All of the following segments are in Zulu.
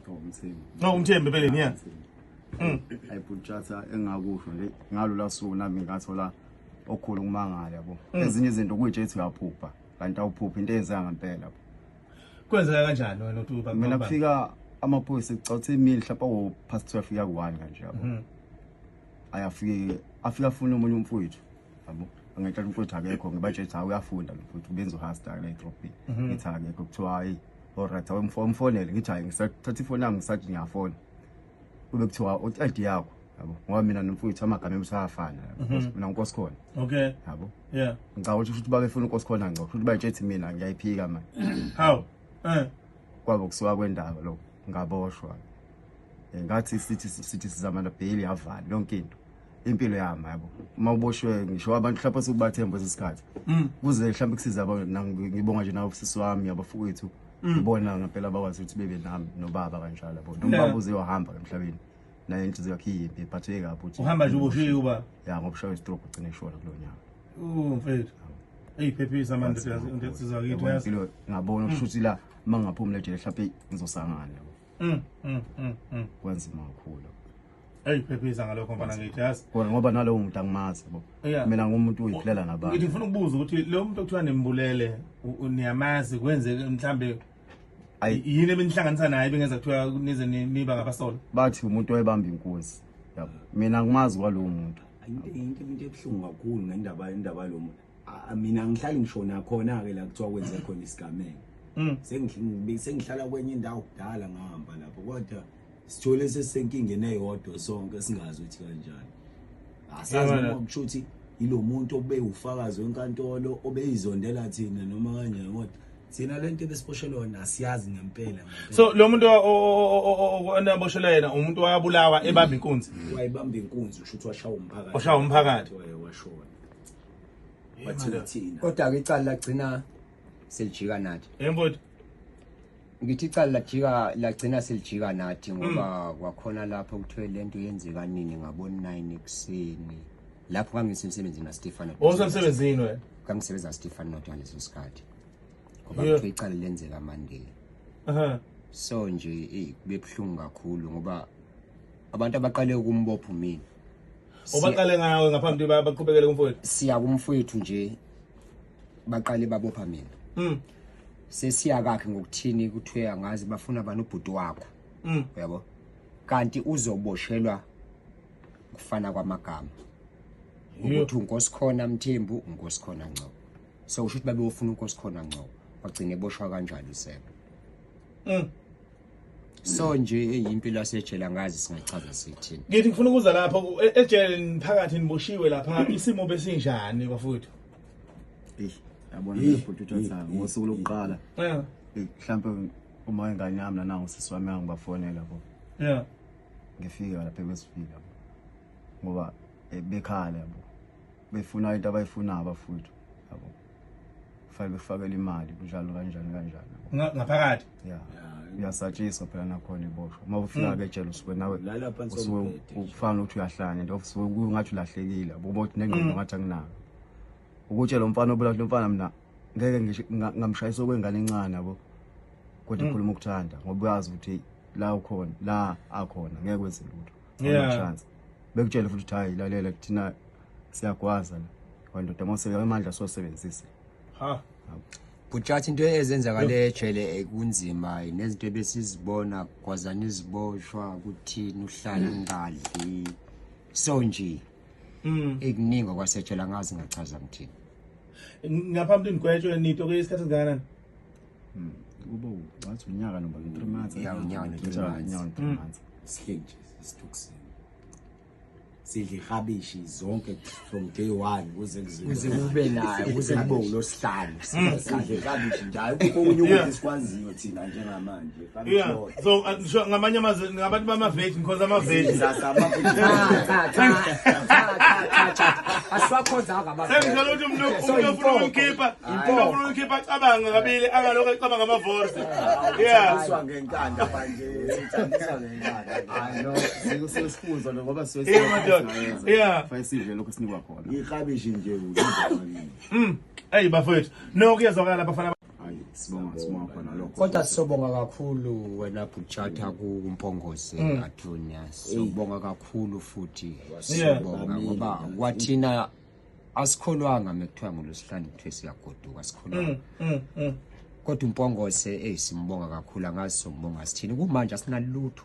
Oh, uMthembu. No, uMthembu empeleni, yeah. Hayi bhuti, engakusho nje ngalo suku nami ngathola okukhulu ukumangala, yabo. Ezinye izinto kuyitshe ethi uyaphupha, kanti awuphuphi, into eyenzeka ngempela, yabo. Kwenzeka kanjani wena uthi Mina kufika amaphoyisa ekucawuthe imini, mhlawumbe awo past 12 kuya ku-1 kanje, yabo. Ayafike, afika afuna omunye umfowethu, yabo. Angentshela umfowethu akekho, ngibatshela ukuthi hayi, uyafunda lo mfowethu, ubenza uhasta la edrobheni. Ngithi akekho, kuthiwa hayi, alright, awumfonele. Ngithi hayi, ngisathatha ifoni yami, ngisathi ngiyafona, kube kuthiwa i-ID yakho, yabo, ngoba mina nomfowethu amagama ethu ayafana, yabo. Mina uNkosikhona. Yabo. Ngicabanga ukuthi futhi babefuna uNkosikhona ngco, futhi bayitshe ethi mina ngiyayiphika manje. How? Kwabo kusuka kwendaba lokho, ngaboshwa. Ngathi sithi sizama nabheli, yavala yonke into, impilo yami, yabo. Uma uboshwe, ngisho abantu mhlawumbe sekubathemba kwesikhathi, kuze mhlawumbe kusiza abantu. Ngibonga nje nawe sisi wami, abafowethu, ngibona ngempela bakwazi ukuthi bebe nami nobaba kanjalo, yabo. Noma uze wahamba emhlabeni, naye inhliziyo yakhe iyimbi, iphatheke kabi ukuthi Uhamba nje uboshiwe uba. Ya, ngoba ushaywe stroke, ugcine eshona kulo nyaka. Oh mfethu. Ey, phephisa manje, ndoda zakithi, yazi. Impilo ngabona ukuthi la uma ngingaphumi lejele mhlawumbe ngizosangana, yabo. Kwanzima kakhulu. Ey, phephisa ngalokho mfana, ngithi yazi. Kona ngoba nalowo muntu angimazi, yabo. Mina ngumuntu uyiphilela nabantu. Ngithi ngifuna ukubuza ukuthi lo muntu okuthiwa nimbulele, niyamazi? Kwenzeke mhlambe yini ebenihlanganisa naye bengeza kuthiwa nize niba ngabasolwa? Bathi umuntu wayebamba inkunzi, yabo. Mina angimazi kwalowo muntu. Into ebuhlungu kakhulu ngendaba indaba yalo muntu, mina ngihlali ngishona khona-ke la kuthiwa kwenze khona isigameko. Sengihlala kwenye indawo kudala ngahamba lapho, kodwa sithole sesisenkingeni eyodwa sonke, singazi ukuthi kanjani, asazi noma kusho ukuthi yilo muntu obewufakazi wenkantolo obeyizondela thina noma kanjani, kodwa thina lento ebesiboshelwe yona asiyazi ngempela ngempela. So lo muntu onaboshelwa yena, umuntu wabulawa ebamba inkunzi? Wayibamba inkunzi, kusho ukuthi washawa umphakathi. Washawa umphakathi. Washona, wathina thina. Kodwa-ke icala lagcina selijika nathi. Yemfowethu. Ngithi icala lajika, lagcina selijika nathi, ngoba kwakhona lapho kuthiwe lento yenzeka nini, ngabo-9 ekuseni, lapho ngangisemsebenzini kaStefano. Wawusemsebenzini wena? Ngangisebenza kaStefano Not ngaleso sikhathi, ngoba kuthiwe icala lenzeka Monday. So nje eyi, kube buhlungu kakhulu ngoba abantu abaqale ukumbopha mina. Obaqale ngawe ngaphambi kokuba baqhubekele kumfowethu? Siya kumfowethu nje, baqale babopha mina. Sesiya kakhe ngokuthini, kuthiwe angazi bafuna bani, ubhuti wakho. Uyabo, kanti uzoboshelwa kufana kwamagama, ukuthi uNkosikhona Mthembu, uNkosikhona Ngcobo, so usho ukuthi babewofuna uNkosikhona Ngcobo, wagcina eboshwa kanjalo usebe. So nje eyimpilo yasejele, angazi singachaza sithini. Ngithi ngifuna ukuza lapho ejele niphakathi, niboshiwe lapha, isimo besinjani bafowethu? Eish, yabona bhuti uThatha, ngosuku lokuqala, mhlawumbe uma ingane yami nanangu sisi wami angibafonela bo. Ngifika lapha kwesifika, yabo, ngoba bekhala, yabo, befuna into abayifunayo abafowethu, yabo, kufanele befakele imali kunjalo kanjani kanjani, yabo. Ngaphakathi. Ya, uyasatshiswa phela nakhona iboshwa uma ufika ke ejele, usuke nawe Lala phansi usuke kombhede nje. ufana ukuthi uyahlanya nje, usuke kungathi ulahlekile, yabo, uba uthi nengqondo ngathi anginayo ukutshela umfana obula lo mfana, mina ngeke ngisho ngamshayisa okwengane encane, yabo, kodwa ikhuluma ukuthanda ngoba uyazi ukuthi la ukhona, la akhona ngeke kwenze lutho. Awuna chance bekutshele futhi ukuthi hayi, lalela, thina siyagwaza la kwandoda mose amandla sosebenzise. Ha. Bhutshathi, into ezenzakala ejele, kunzima, nezinto ebesizibona, kwazana iziboshwa kuthini, uhlala ungadli, so nje ekuningi okwasejele, angazi ngachaza ngithini. Ngaphambi nigwetshwe nito ke isikhathi esingakanani? Kube ngathi unyaka noma 3 months. Ya, unyaka no-3 months. Unyaka no-3 months. Sihle nje sithukusini, sidla iklabishi zonke from day one kuze kuze kube nayo, kuze kube ulosihlanu. Sidla iklabishi nje, hayi, kukho okunye ukudla esikwaziyo thina njengamanje, iklabishi yodwa. So ngisho ngamanye amazwi ngabantu bama-veg, ngikhonza ama-veg. Cha cha cha cha cha cha, asiwakhonzanga. Sengisholo ukuthi umuntu ofuna ukumkhipha, umuntu ofuna ukumkhipha acabanga kabili, angalokhu ecabanga ama-wors. Yeah. Sithandiswa ngenkanda manje, sithandiswa ngenkanda. Hayi no, sesifunza lo ngoba Yeah, madoda. Fanele sidle lokho esinikwa khona. Iklabishi nje udla. Hey bafowethu, no, kuyezwakala bafana. Hayi. Sibonga khona lokho. Kodwa sobonga kakhulu wena Butchatha kuMpongose Athonia. Sobonga kakhulu futhi sibonga ngoba kwathina asikholwanga mekuthiwa ngolosihlanu kuthiwe siyagoduka, asikholwanga. Kodwa uMpongose simbonga kakhulu, angazi sombonga sithini kumanje, asinalutho.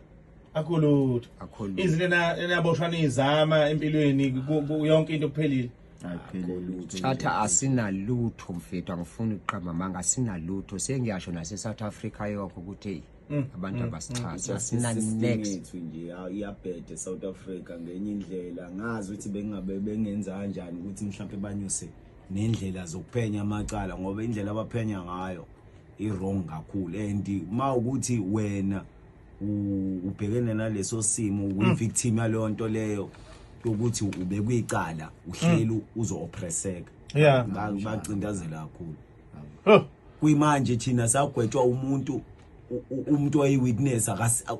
Akulutho. Akho lutho. Izinto enaboshwa nizama empilweni yonke into kuphelile. Ayiphelile. Tshatha asinalutho mfethu, angifuni ukuqamba amanga, asinalutho. Sengiyasho nase South Africa yonke ukuthi hey, abantu abasixhasa, asina next. Yethu nje iyabheda South Africa ngenye indlela. Ngazi ukuthi bengabe bengenza kanjani ukuthi mhlawumbe banyuse nendlela zokuphenya amacala, ngoba indlela abaphenya ngayo i-wrong kakhulu, and uma ukuthi wena ubhekene naleso simo, uyi-victim yaleyo nto leyo yokuthi ubekuyicala, uhleli uzo-oppresseka. Bacindazela kakhulu. Kuyimanje thina sagwetshwa umuntu umuntu oyi-witness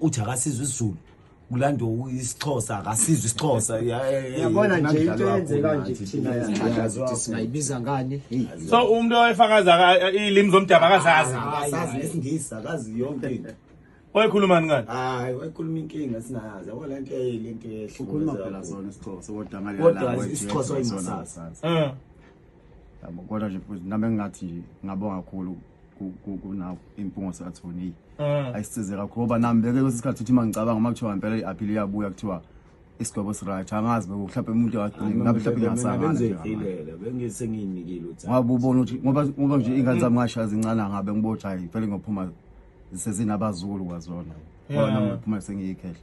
uthi akasizwe isiZulu, kulandwa isiXhosa, akasizwe isiXhosa. Uyabona nje into eyenzeka nje kuthina, yazi ukuthi singayibiza ngani. Hey. So umuntu owayefakaza ilimi zomdabu akazazi. Akasazi nesingisi, akazi yonke into. Wayekhulumani ngani? Hayi, wayekhuluma inkinga singayazi, yabo lento lento Ukhuluma phela sona isiXhosa, kodwa ngale Kodwa language isiXhosa yethu sona wayengasazi. asazi. Yabo, kodwa nje futhi nami engingathi nje ngabonga kakhulu kuna iMpungose Attorney. Ayisize kakhulu ngoba nami beke kwesinye isikhathi uthi uma ngicabanga uma kuthiwa ngempela i-appeal iyabuya, kuthiwa isigwebo si-right, angazi beku mhlawumbe umuntu akagcine ngabe mhlawumbe ngingasangana nje ngamanje. Bengizoyifilela bengisengiyinikile uthando. Ngoba ubona ukuthi ngoba nje ingane zami ngashaya zincane, ngabe ngibona ukuthi hayi vele ngophuma sezinabazukulu kwazona, ngoba nami ngiphuma sengiyikhehla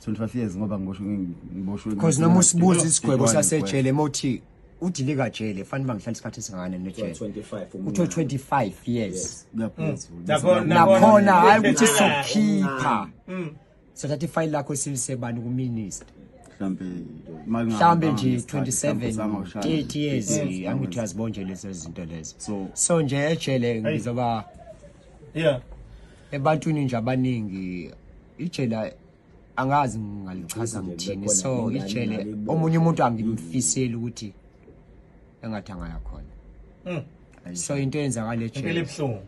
25 years ngoba ngiboshwe. Because noma usibuza isigwebo sasejele, mawuthi udilika jele, fanele bangihlala isikhathi esingakanani ejele? 25. Kuthiwa 25 years. Kuyaphezulu. Nakhona hayi ukuthi sizokhipha, sothatha ifayili lakho silisebani ku-minister. Mhlambe. Mhlambe nje 27 30 years, angithi uyazibona nje lezo zinto lezo. So nje ejele ngizoba ebantwini nje abaningi ijele angazi ngingalichaza ngithini. So ijele omunye umuntu angimfiseli ukuthi engathi angaya khona. So into eyenzakala Impela ejele ebuhlungu.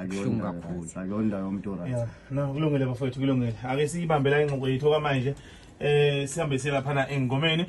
Buhlungu kakhulu. Akuyona indawo yomuntu right. Yeah, no, kulungile bafowethu, kulungile. Ake siyibambe la ingxoxo yethu kwamanje. Sihambe siye laphana engomeni.